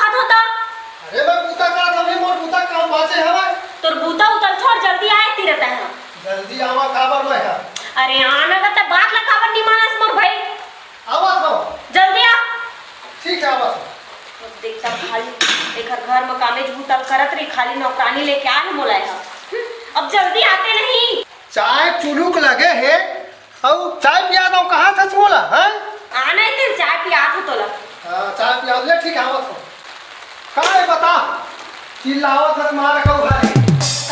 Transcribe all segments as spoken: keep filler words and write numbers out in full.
बात होता। अरे मैं बूता करत हवं, मोर बूता काम बाचे हवय। तोर बूता उतल छोड़, जल्दी आए तीर तैं ह। जल्दी आवा काबर मैं ह? अरे आना गा, त बात ला काबर नी मानस मोर भाई? आवत हवं। जल्दी आ। ठीक है, आवत हवं। अब देखता खाली एकर घर म कामेच बूता ल करत रही, खाली नौकरानी लेके आए हे मोला एहा। हम्म, अब जल्दी आते नहीं। चाय चुलुक लगे हे, अउ चाय पिया दो, कहाँ था मोला, हाँ? आना ही तेरे चाय पिया था तोला। हाँ, चाय पिया ले, ठीक है, आवत हूँ। काय बता, चिल्लावत हस मार कहूँ भारी।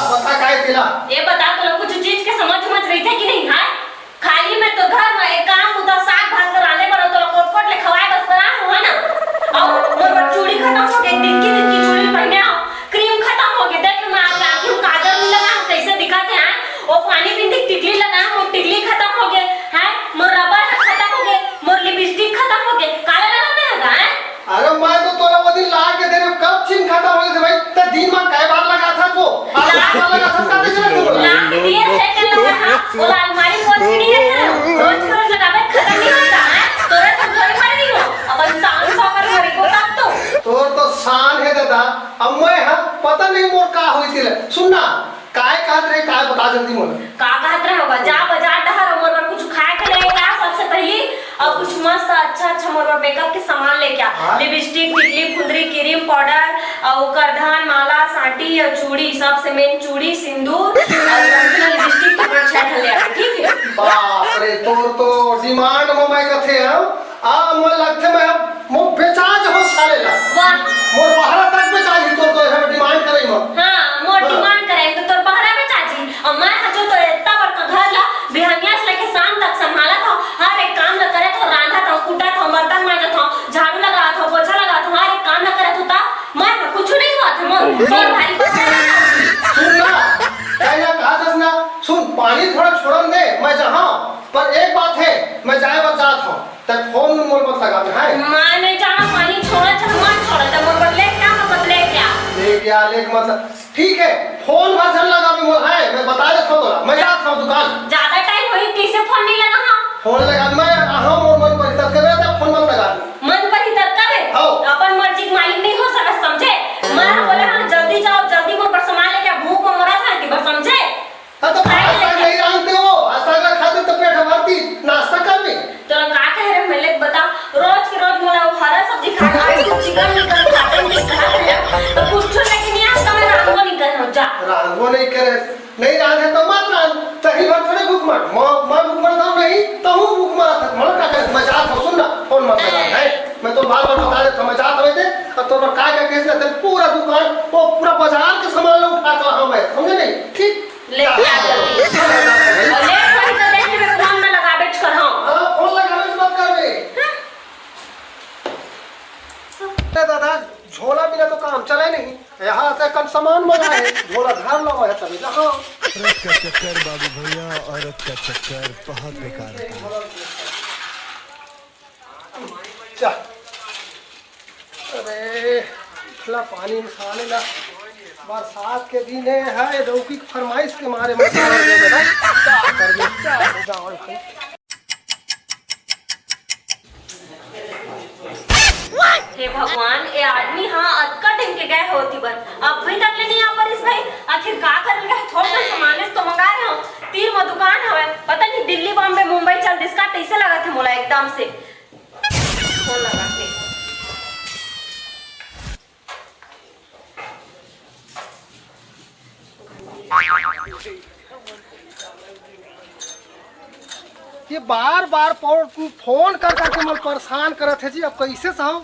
अब बता काय तेला? ये बता, तोला कुछ चीज के समझ उमझ रहिथे कि नहीं, हाँ? खाली मैं तो घर में एक काम होता, साग भात कर आने बनो, तोला कोट कोट ले खवाए बस बना हूँ, है ना? और मोर बर चूड़ी खत्म हो गई, तिनकी तिनकी चूड़ी पहने हो, क्रीम खत्म हो गई, देख मैं आज आती हूँ, काजल नहीं लगा हूँ, कैसे दिखाते हैं? वो पानी बिंदी टिकली लगा हूँ, टिकली खत्म हो गए, हैं? मोर रबर है खत्म हो गए, मोर लिपस्टिक खत्म हो गए, काला लगा मैं है, हैं? अरे मैं तो तोला वो दिन ला के दे रहे, कब छिन खत्म हो गए भाई? ते दिन में कई बार लगा था वो? आज रात में लगा था, साथ ही चला तू बोला। लाख दिए थे के लगा था, वो अलमारी पोछ के नहीं रखे हो, रोज के रोज लगावे, खत्म नहीं होता है, तोरे सब थोड़ी मर रही हो, अपन शान सौकर मरी को तब तो। तोर तो शान है दादा, अब मैं हाँ, पता नहीं मोर का हुई थी ले। सुन ना, काय कहत रहे, काय बता जल्दी मोला। का कहत रहे होगा, जा बाजार डहर और मोर बर कुछ खाए के लेके आ सबसे पहली, और कुछ मस्त अच्छा अच्छा मोर बर मेकअप के सामान लेके आ। हाँ। लिपस्टिक, टिकली, फुंदरी, क्रीम पाउडर, और करधन, माला, सांटी और चूड़ी, सबसे मेन चूड़ी, सिंदूर और रंगीला लिपस्टिक के पाँच छह ठन ले आ, ठीक है? बाप रे, तोर तो डिमांड में मैं कथे हूँ। आ, मोर लगथे मैं अब मोर बेचाज हो साले ला। वाह। मोर बहरा तक बेचाज ही तोर तो हम डिमांड करे म। हाँ, मोर हाँ। डिमांड करे तो तोर बहरा बेचाज ही। और मैं ह जो तो इतना बड़का घर ला बिहनिया से लेके शाम तक संभालत हूँ, हर एक काम ला करत हूँ, रांधत हूँ, कुटत हूँ, बर्तन मांजत हूँ, झाड़ू लगावत हूँ, पोछा लगावत हूँ, हर एक काम ला करत हूँ, तब मैं ह कुछ नहीं हुआ था मोर। मोर भारी पसंद है। सुन ना, कहना कहा था ना, सुन, पानी थोड़ा छोड़न दे, मैं जहाँ, पर एक बात है, मैं जाए बर जात हूँ। तक फोन उन मोर मत लगावे, हाय। मैं नहीं जाना, पानी छोड़ा चाहे मत छोड़ा, तब मोर बदले क्या, मैं बदले क्या? ले क्या, ले के मतलब, ठीक है, फोन भर झन लगावे मोर, हाय, मैं बता देता हूँ तोला, मैं जात हूँ दुकान। ज्यादा टाइम होई, कैसे फोन नहीं लगा, हाँ? फोन लगा, मैं, हाँ, मोर मन पर तक करे, तब फोन मत लगा। मन पर ही तक करे? हाँ। अपन मर्जी के मालिक नहीं हो सकत, समझे? मैं हाँ। बोले, हाँ, जल्दी जाओ, जल्दी मोर पर सामान लेके, भूख में मरत है कि बस, समझे? हाँ, तो आज तक नहीं जानते हो, आज तक खाते तो पेट भरती, नाश्ता कर ले। तोला का कहे रहे, मैं ले बता, रोज के रोज मोला वो हरा सब्जी खा, आज तू चिकन निकल खाते नहीं खा रहे, तो कुछ तो लेके नहीं आता, मैं रांधो नहीं कर रहा हूँ, जा। रांधो नहीं करे, नहीं रांधे तो मत रांध, तही भर थोड़े भूख मर, मैं, मैं भूख मरता हूँ नहीं, तो हूँ भूख मरा था, मोला का करे, मैं जात हूँ, सुन ना, फोन मत लगा, है? मैं तो बार बार बता देता हूँ, मैं जात हूँ, दे, और तो मैं का क्या केस ना, तेरे पूरा दुकान, वो पूरा बाजार के सामान लोग उठा के लाऊं मैं, समझे नहीं? ठीक? लेके आ जल्दी। और लेट होई तो देख लेबे, फोन में लगाबेच करहूं। हाँ, फोन लगाबेच मत करबे। अरे दादा, झोला बिना तो काम चले नहीं। यहाँ से कन सामान मंगा है, झोला घर लावा है तभी जहाँ। औरत का चक्कर बाबू भैया, औरत का चक्कर बहुत बेकार होता है। चल। अरे, इतना पानी में साले ला, बरसात के दिन है, है, डौकी के फरमाइश के मारे मैं साले ले बेटा। का करबे? जाओ भाई। हे भगवान, ये आदमी हाँ अतका दिन के गए होती बर, अभी तक ले नहीं आ परिस भाई। आखिर का करन गए? थोड़ा सामान तो मंगा रहे हो, तीर में दुकान हवे, पता नहीं दिल्ली, बॉम्बे, मुंबई चल दिस का, कैसे लगा थे मोला एकदम से। फोन लगा के। ये बार बार पौ-, फोन कर करके मन परेशान करत है जी, अब कैसे सहूं?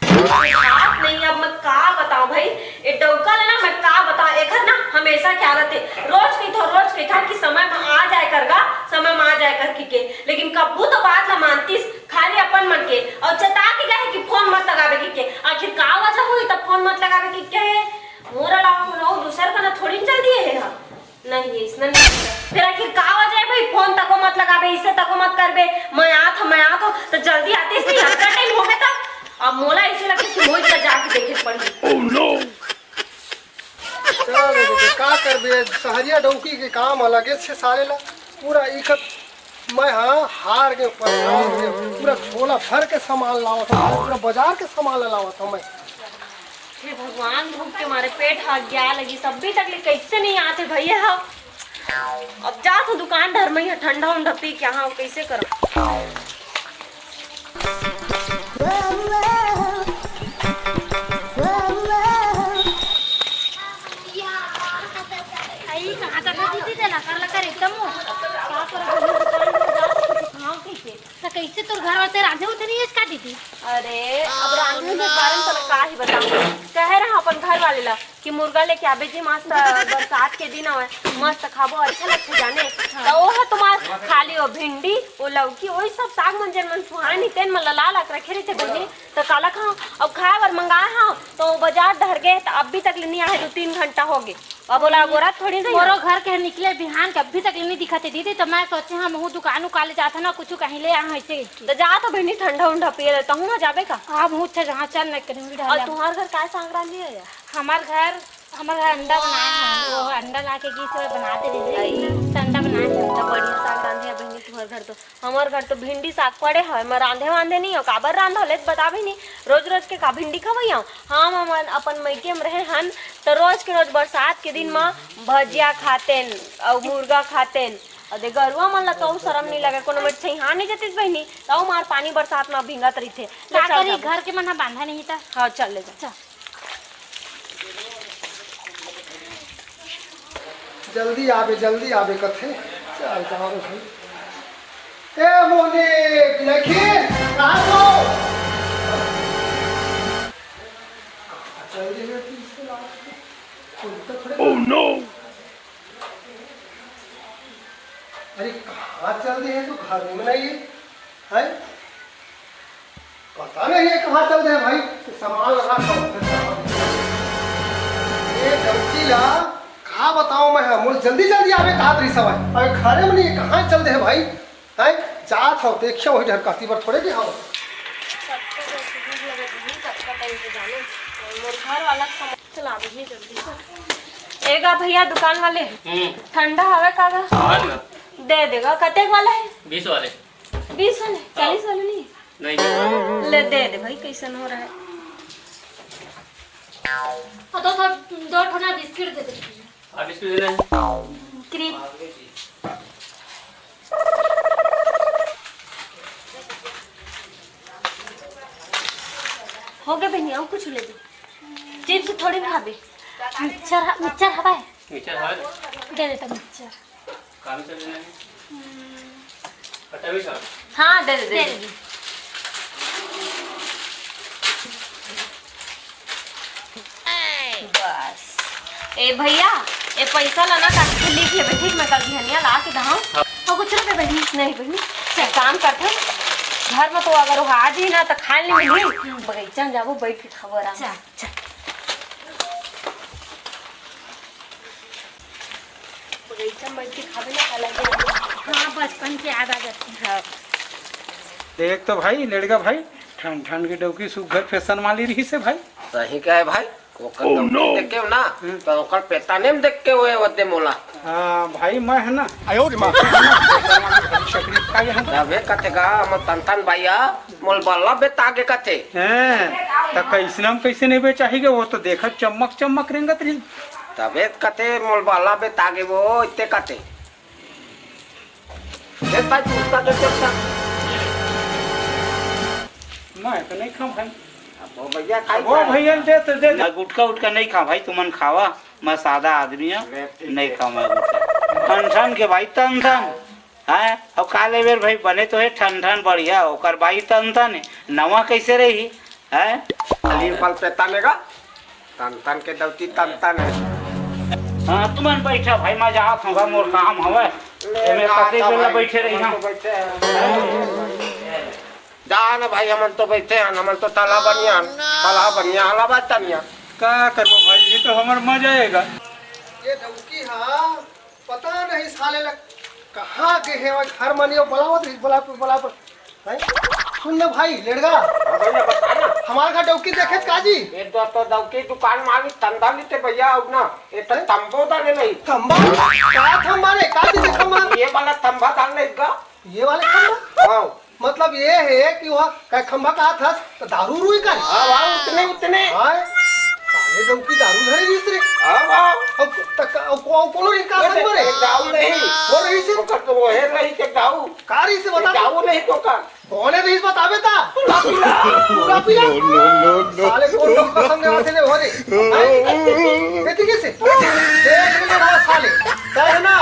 बात नहीं, अब मैं का बताऊं भाई, ये डौका ले ना, मैं का बताऊं, एकर ना हमेशा क्या रहते, रोज कहिथो, रोज कहिथा कि समय में आ जाए कर गा, समय में आ जाए कर कि के, लेकिन कब्बू तो बात ला मानतीस, खाली अपन मन के, और चेता के गए कि फोन मत लगावे कि के, आखिर का वजह हुई तब फोन मत लगावे कि के, मोर अलावा कोनो दूसर का ना थोड़ी न चल दिए है हा। नहीं, इसने नहीं किया। फिर आखिर का वजह है भाई, फोन तको मत लगाबे, इसे तको मत करबे, मैं आत हूँ, मैं आत हूँ, तो जल्दी आते इसने इतना टाइम हो गया था। अब मोला ऐसे लगता कि मोहित का जाके देखे पड़ी। Oh no! चल रे बेटे, का करबे, सहरिया डौकी के काम अलगे छे साले ला, पूरा इकत मैं हाँ हार के परेशान हो गया। पूरा झोला भर के सामान लावत हूँ, पूरा बाजार के सामान ला लावत हूँ मैं। हे भगवान, भूख के मारे पेट हा ग्या लगी, अभी तक ले कैसे नहीं आते भैया हा। अब जात हूँ दुकान धर में, ठंडा उंडा पी के, हाँ, कैसे करो। आई कहाँ तक है दीदी, तेला कर लकर एकदम वो। का कर दुकान में जात हूँ, खाओ कैसे? त कैसे तोर घर वाले रांधे उठे नहीं है इसका दीदी? अरे, अब रांधे के कारण तोला का ही बताऊं। कहे रहा अपन घर वाले ला कि मुर्गा लेके आबे जी, मस्त बरसात के दिन हवे, मस्त खाबो, अच्छा लगथे जाने। त ओह तुम्हार खाली वो भिंडी, वो लौकी, वही सब साग मन जेन मन सुहानी तेन मन ला ला के रखे रहिथे बहिनी, त काला खाओ? अब खाए बर मंगाए हव त वो बाजार डहर गे त अभी तक ले नहीं आए, दो तीन घंटा हो गे। अब ओला अगोरा थोड़ी नहीं मोरो है। घर के निकले बिहान के अभी तक ले नहीं दिखत हे दीदी, त मैं सोचे हव महू दुकान उकाले जात हव ना, कुछ कहीं ले आ ऐसे। त जा तो बहिनी, ठंडा उंडा पिए ले, तहूँ ना जाबे का? अब हूँ अच्छा जहाँ चल न करूँगी और ढाला। तुम्हार घर काय साग रांधी है यार? हमार घर, हमार घर अंडा बनाए हैं, वो अंडा ला के घी से बना दे रही है, त अंडा बनाए हैं। त बढ़िया साग रांधी है बहिनी तुम्हार घर तो। हमर घर तो भिंडी साग पड़े हवय, मैं रांधे वांधे नहीं हो, काबर रांधो ले बता भी नहीं। रोज रोज के का भिंडी खवई हव? हम हमन अपन मइके में रहे हन, त रोज के रोज बरसात के दिन म भजिया खातेन अउ मुर्गा खातेन। अउ दे गरुआ मन ला तो शरम नहीं लगे, कोनो मेर छइहां नहीं जतिस बहिनी, त मार पानी बरसात म भींगत रहिथे। ले का चल करी, जाबो। घर के मन ह बांधा नहीं त। हाँ, चल ले जा। चल। जल्दी आबे, जल्दी आबे कथे। चल जाओ रे भाई। ए मोने, बिलखी, कहाँ हो? कहाँ चल दे रे तू इससे लात के? कोई तो खड़े Oh no! अरे कहाँ चल दे है तू, घर में नहीं है? हैं? पता नहीं ये कहाँ चल दे है भाई, तो सामान लगा था। ये डौकी ला का बताओ मैं, हम जल्दी जल्दी आवे कहा तरी सवाई, अरे घरे में नहीं, कहाँ चल दे है भाई? हैं? जात हो, देखियो वही ढरकाती पर थोड़े के हो। सबको तो भूख लगे, तुम सबका टाइम पे जाने। मोर घर वाला समझ चला दीजिए जल्दी से। एगा भैया दुकान वाले, हम्म। ठंडा हवे का गा? हाँ ना। दे देगा, कतेक वाला है? बीस वाले। बीस वाले? हाँ। चालीस वाले नहीं? नहीं। ले दे दे भाई, कैसन हो रहा है? हाँ, दो ठो, दो ठो ना बिस्किट दे दे। आप इसको दे रहे हैं? क्रीम। हो गया बहनी, और कुछ ले दे। चिप्स थोड़ी ना खाबे। मिक्सचर ह-, मिक्सचर हवा है? मिक्सचर हवा है? दे देता मिक्सचर। कहाँ से लेना है? पता भी था? हाँ, दे दे, दे दे। दे। बस। ए भैया, ए पैसा ला ना काट के लिख लेबे, ठीक? मैं कल बिहनिया ला के दहां। हाँ। और कुछ रुपए बनी? नहीं बनी। चल, काम करते हैं। घर में तो अगर वो आ जाए ना, तो खाए नहीं मिली। बगीचा में जाबो, बैठ के खाबो आराम से। चल। चल। बगीचा में बैठ के खाबे ना, अलग ही आनंद। हाँ, बचपन की याद आ जाती है। हाँ। देख तो भाई, लेड़गा भाई, ठंड ठंड के डौकी सुघर फैशन वाली रही से भाई। सही कहे भाई, ओकर Oh, डौकी no! देखे ना, हम्म। तो ओकर पेताने में देख के हुए वदे मोला। हाँ भाई, मैं है ना। आयो रे माँ। फैशन वाली घड़ी शकड़ी खा गया हूँ। तबे कथे का, हम तन तन भैया, मोल बल्ला बेतागे कथे। हैं, त कैसने हम कैसे नहीं बेचाही गे, वो तो देखत चमक चमक रेंगत रही। तबे कथे मोल बल्ला बेतागे वो, इतने कथे। देख भाई, तू उसका तो चुप था। मैं तो नहीं खाऊं भाई। अब वो भैया खाई वो खाए। भैया दे तो दे। मैं गुटखा उटखा नहीं खाऊं भाई, तुमन खावा, मैं सादा आदमी हूँ, ले, ठीक नहीं है। खाऊं मैं गुटखा। ठन ठन के भाई तन तन, हैं? अब का लेबे रे भाई, बने तो है ठन ठन बढ़िया, ओकर भाई तन तन है, नवा कैसे रही, हैं? अली पल पे तानेगा। तन तन के दौती तन तन है। हाँ, तुमन बैठा भाई, मैं जात हूँ, मोर काम हवे। ले, एमे जा, कते जा बेला भाई, बैठे रही हम। तो बैठे हैं। जा ना भाई, हमन तो बैठे हैं, हमन तो तला बनिया, तला बनिया, हला बात तनिया। का करबो भाई, ये तो हमर मजा आएगा। ये डौकी हा पता नहीं साले ला कहाँ गे हे, घर म नहीं, बुलावत रही, बुला, बुला, बुला। हैं? सुन ना भाई, लेड़गा। हाँ भैया, बता ना। हमार घर डौकी देखे का जी? ये तो, तो डौकी दुकान मालिक तंदा लेते भैया, अब ना, ये तो हैं? तंबो डाले नहीं। तंबा? का थंबा रे? का चीज के थंबा? ये वाला तंबा डाल नहीं गा। ये वाले खंभा? हाँ। मतलब ये है कि वह का खंभा का हाथ हस, तो दारू रुई का? हाँ, हाँ, उतने, उतने। हाँ, साले डौकी दारू धरे बीस रे। हाँ, हाँ। अब तक, अब को-, अब कोनो इनका संग मरे? एक दाऊ नहीं। वो रही से? ओकर तो वो है नहीं के दाऊ। का रही से बता? दाऊ नहीं तो का? कौन है रही बतावे ता? पूरा पीला। पूरा पीला? No, no, no, no। साले कौन डौका संग में थे हो रे? हैं? बेटी कैसे? देख ले रहा साले। तय है ना?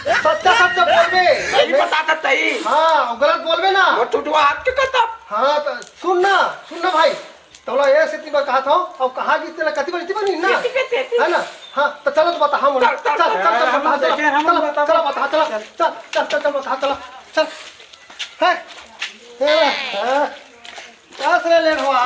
सच्चा सच्चा बोलबे। सही बताता तई। हाँ, गलत बोलबे ना। वो टुटवा हाथ के कता। हाँ, तो सुन ना, सुन ना भाई। तोला ये सेती बर कहा था, अब कहाँ की तेला कति बजती बनी ना? एती के तेती। है ना? हाँ, तो चलो तो बता, हम चल, चल, चल, चल, चल, चल, हम बता, देखे, चल, हम चल, बता। चल, बता, चल, चल, चल, चल, चल, बता, चल, चल। है? ए, हाँ। कस रे लेढ़वा?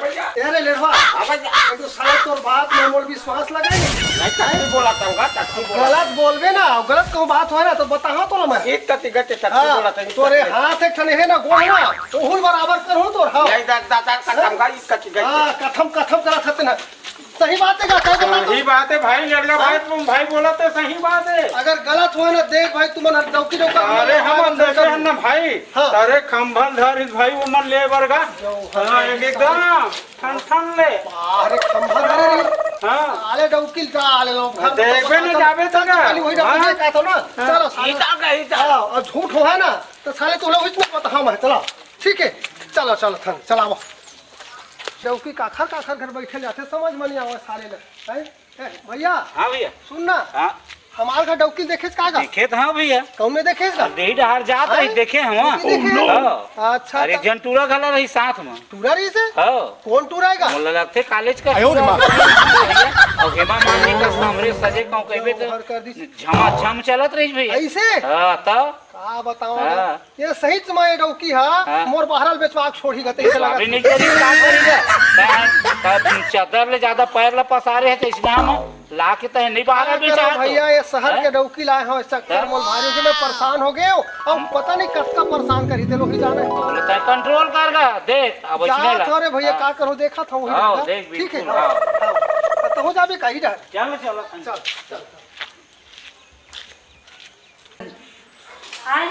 भैया। ए रे लेढ़वा। हाँ भैया। ये तो साला तोर बात में मोर विश्वास लगे नहीं। नहीं, तत्ती बोला था होगा, तत्ती बोला। गलत बोलबे ना, गलत कहूँ बात होय ना, तो बताहा तोला मैं। एक तत्ती गते, तत्ती हाँ, बोला था, एक तोरे तत्ती। हाथ एक ठने है ना, गोड़ ना, ओहुल बराबर कर हो तोर, हाँ। नहीं, दा-, दा-, दा-, कसम हाँ? का, एक तत्ती गते। हाँ, कथम, कथम करत हते ना। सही बात है का? क्या बता तू? सही बात है भाई, लड़का हाँ? भाई, तुम भाई बोला तो सही बात है। अगर गलत हो ना, देख भाई, तुमन डौकी डौका अरे, हम हम देखे हैं ना भाई, हाँ। अरे, खंभल धर इस भाई, वो मन ले बरगा। जो हाँ, है, एक एकदम ठन ठन ले। अरे, खंभल धर रे। हाँ। साले डौकी ला, साले लोग। हाँ, देखबे ना, जाबे तो ना। खाली वही डौकी हाँ। देखा था ना। हाँ। चलो, साले। इधर का, इधर। हाँ, और झूठ हो है ना, तो साले तो लोग इतना पता हम है, चलो। ठीक है, चलो, चलो, थन, चलाओ। डौकी काखर काखर घर बैठे जाते, समझ में नहीं आवे साले ना। हैं? ए, भैया, हाँ भैया। सुन ना। हाँ। हमार घर डौकी देखेस का गा? देखे तो हाँ भैया। कौन में देखेस का? अब यही डहार जात रही, हैं? देखे हम। डौकी देखे? हाँ। अच्छा, अरे, तो एक जन टूरा घला रही साथ में। टूरा रही से? हाँ। कौन टूरा आएगा? मोला लगथे कॉलेज का आयो रे टूरा। माँ। भैया, अब हेमा मालिनी का सामने सजे कहूँ कहबे तो जौहर कर दी। झमाझम चलत रही भैया। ऐसे? हाँ, तो? का बताओ हाँ। रे? ये सही समय डौकी हा, हाँ। मोर बहरल बेचवा के छोड़ी गते, ऐसे लगा। अभी नहीं करी, का करी रे? तैं, तैं चद्दर ले ज्यादा पैर ला पसारे है, तो इसने हम ला के तैं नहीं बाहर का भी करो चाहत हो। भैया, ये शहर हाँ? के डौकी लाए हो, इस चक्कर हाँ? मोल भारी हो गई, मैं परेशान हो गए हूँ। अब पता नहीं कब का परेशान करी, ते लोग ही जाने। बोले, तैं कंट्रोल कर गा, देख, अब इसने जात ला। हो रे भैया, हाँ। का करो, देखा था वही हाँ, लड़का। देख, ठीक है, बिल्कुल, हाँ। हाँ। हाँ। तो हो जाबे का ही डर। चलो, चलो, चल, चल। आय,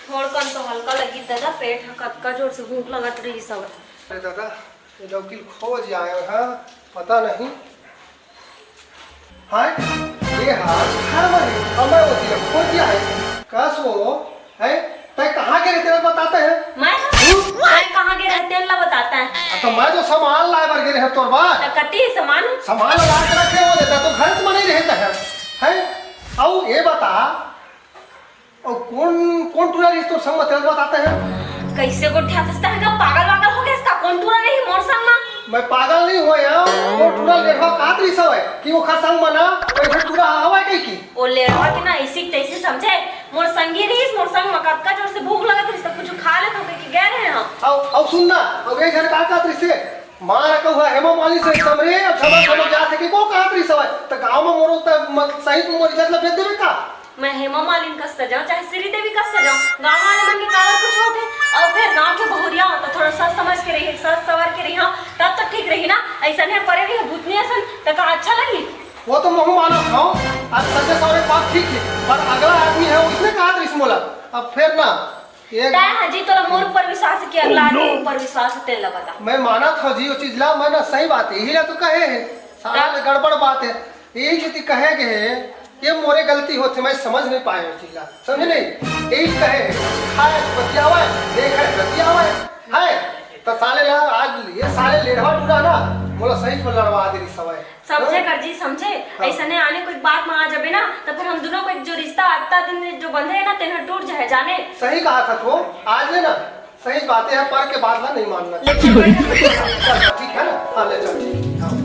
थोड़कन तो हल्का लगी दादा, पेट ह कतका जोर से भूख लगत रही सब। अरे दादा, ये डौकी ल खोज आए हैं, पता नहीं। हाय, ये हाल घर में नहीं, अब मैं वो चीज खोज आए। कस वो, है, तय कहाँ के रहते हैं बताते हैं? मैं? तय कहाँ के रहते हैं ला बताता है? अब तो मैं तो सामान लाए बर गे रहे तोर बार। त कति है सामान? सामान ला के रखे हो, देता तो घर में नहीं रहता है। है? आओ, ये बता, अउ कोन, कोन टूरा रहिस तोर संग म, तेला बताते हैं। कइसे गोठियाथस तहन का, पागल वागल हो गेस का? कोन टूरा रही मोर संग म? मैं पागल नहीं होय हंव, वो टूरा लेढ़वा कहत रहिस हवय कि ओखर संग म ना कइसे टूरा हवय कहि के। ओ लेढ़वा के ना ऐसी तैसी समझे, मोर संगी रहिस, मोर संग म कतका जोर से भूख लगत रहिस त कुछ खा लेत हो कहि के गे रहे हंव। अउ, अउ सुन ना, अउ एक झन का कहत रहिस हे, मार कहूँ हेमा मालिनी से समरे, अउ झमक झमक जात हे कि को कहत रहिस हवय, त गाँव म मोरो त म-, सही म मोर इज्जत ल बेच देबे का? मैं हेमा मालिनी कस सजांव, चाहे श्रीदेवी कस सजांव, गाँव वाले मन के काबर कुछ होथे? अउ फेर गाँव के बहुरिया हो, त थोड़ा सज समझ के रही, सज सवर के रही, हाँ, तब तो ठीक रही ना। अइसन हे परे रही, भूतनी असन, त का अच्छा लगी? वो तो महू मानत हंव, आज सजे सवरे के बात ठीक हे, पर अगला आदमी हे, उसने कहा था इस मोला, अब फेर ना, ये तय ह जी, तोला मोर ऊपर विश्वास हे कि अगला आदमी ऊपर विश्वास हे, तेला बता। मैं मानत हंव जी, वो चीज ला, मैं ना सही बात हे, यही ला तो कहे हे, सारा तब? ले गड़बड़ बात हे। यही सेती कहे गे हे, ये मोरे गलती होथे, मैं समझ नहीं पाए हंव चीज ला, समझे नहीं? यही कहे हे, खाए बतियावे, देखे बतियावे, है? त साले ला आज ये साले लेढ़वा टूरा ना, मोला सही में लड़वा दे रही सवय। समझे हाँ? कर जी, समझे? हाँ। अइसने आने कोई बात में आ जाबे ना, त फिर हम दोनों को एक जो रिश्ता अतना दिन जो बंधे हे ना, तेन ह टूट जाए, जाने? सही कहा था तू, आज ले ना, सही बात हे, पर के बात ला नहीं मानना चाहिए। लेकिन चल, ठीक है ना? हाँ, ले चल, ठीक है। हाँ।